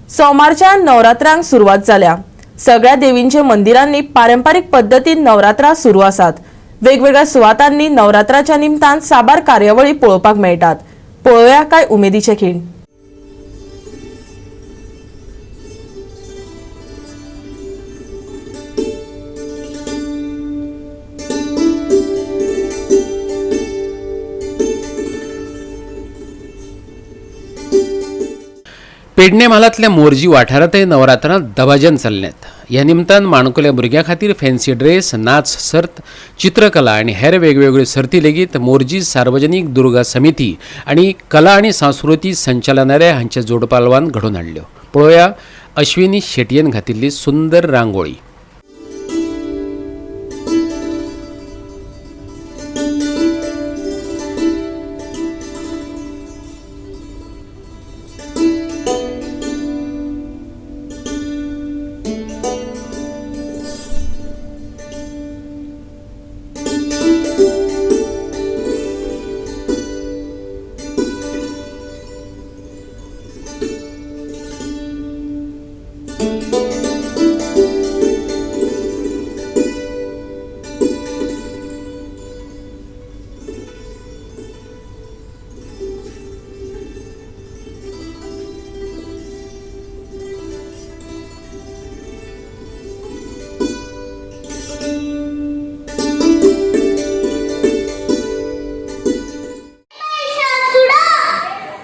सोमारच्यान नवरात्रांक सुरवात जाल्या. सगळ्या देवींचे मंदिरांनी पारंपारीक पद्दतीन नवरात्रां सुरू आसात. वेगवेगळ्या सुवातांनी नवरात्राच्या निमतान साबार कार्यावळी पळोवपाक मेळटात. पळोवया काय उमेदीचे खीण. पेडणे म्हालांतल्या मोरजी वाठारांतय नवरात्रां दबाज्यान चल्ल्यात. ह्या निमतान माणकुल्या भुरग्यां खातीर फॅन्सी ड्रेस, नाच सर्त, चित्रकला आनी हेर वेगवेगळ्यो सर्ती लेगीत मोरजी सार्वजनीक दुर्गा समिती आनी कला आनी सांस्कृतीक संचालनालय हांच्या जोडपालवान घडोवन हाडल्यो. पळोवया अश्विनी शेटयेन घातिल्ली सुंदर रांगोळी.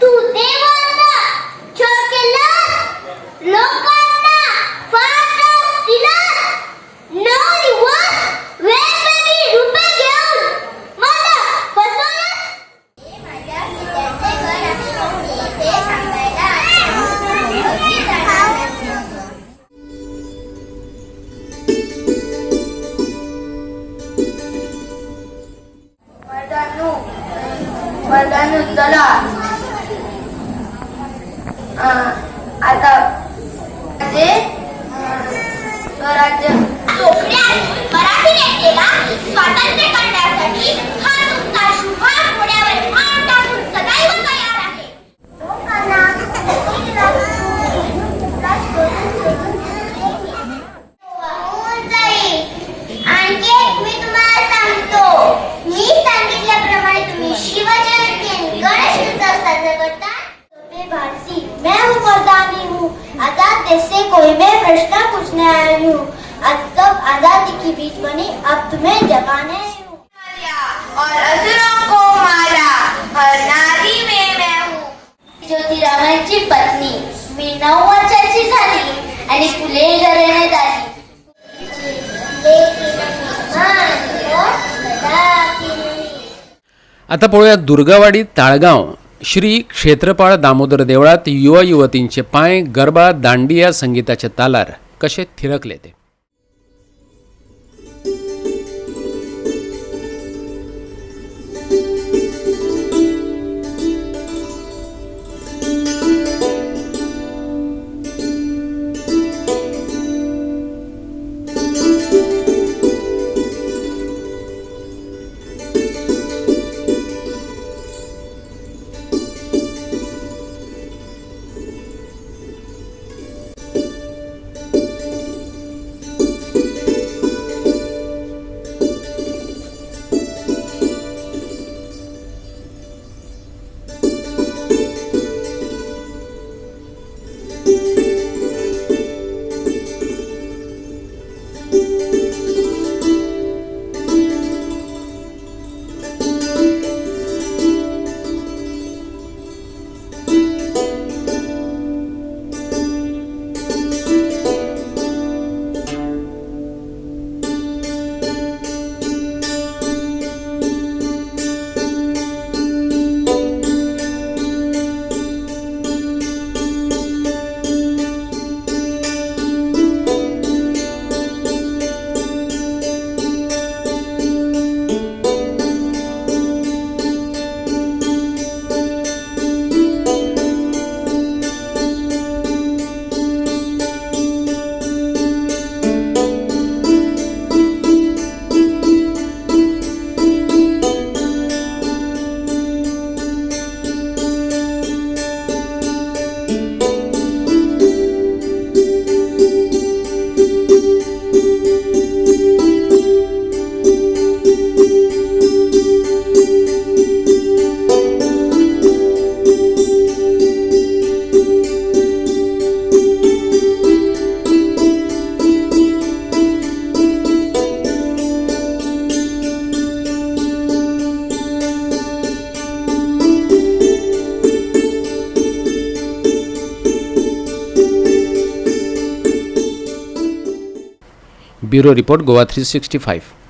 तू देवाचा छळ केलास, लोकांना फार त्रास दिलास. 9 दिवस वेगवेगळी रूपे घेऊन मला फसवलंस. हे माझ्या पित्याचे घर आहे, मी इथे थांबायला आले. अगदी जाणार. मर्दानू मर्दानू चला. आता माझे स्वराज्य चोपड्यात मराठी नेतेला स्वातंत्र्य करण्यासाठी हा तुमचा शुभार घोड्यावर मान टाकून सदैव तयार आहे. लोकांना होऊन जाईल. आणखी एक मी तुम्हाला सांगतो, मी सांगितल्याप्रमाणे तुम्ही शिवजयंती आणि गणेश उत्सव साजरा करता. मैं भारती, मैं हूँ मर्दानी हूँ. आजाद देश से कोई मैं प्रश्न पूछने आई हूँ. आज सब आजादी की बीच बनी, अब तुम्हें जगाने आई हूँ. और असुरों को मारा, हर नारी में मैं हूँ. ज्योतिरावांची पत्नी मी 9 वर्षाची झाली आणि फुले घराण्यात आली. आता पळोवया दुर्गावाडी ताळगांव श्री क्षेत्रपाळ दामोदर देवळात युवा युवतींचे पांय गरबा दांडिया संगीताच्या तालार कशे थिरकले ते. Bureau report, Goa 365.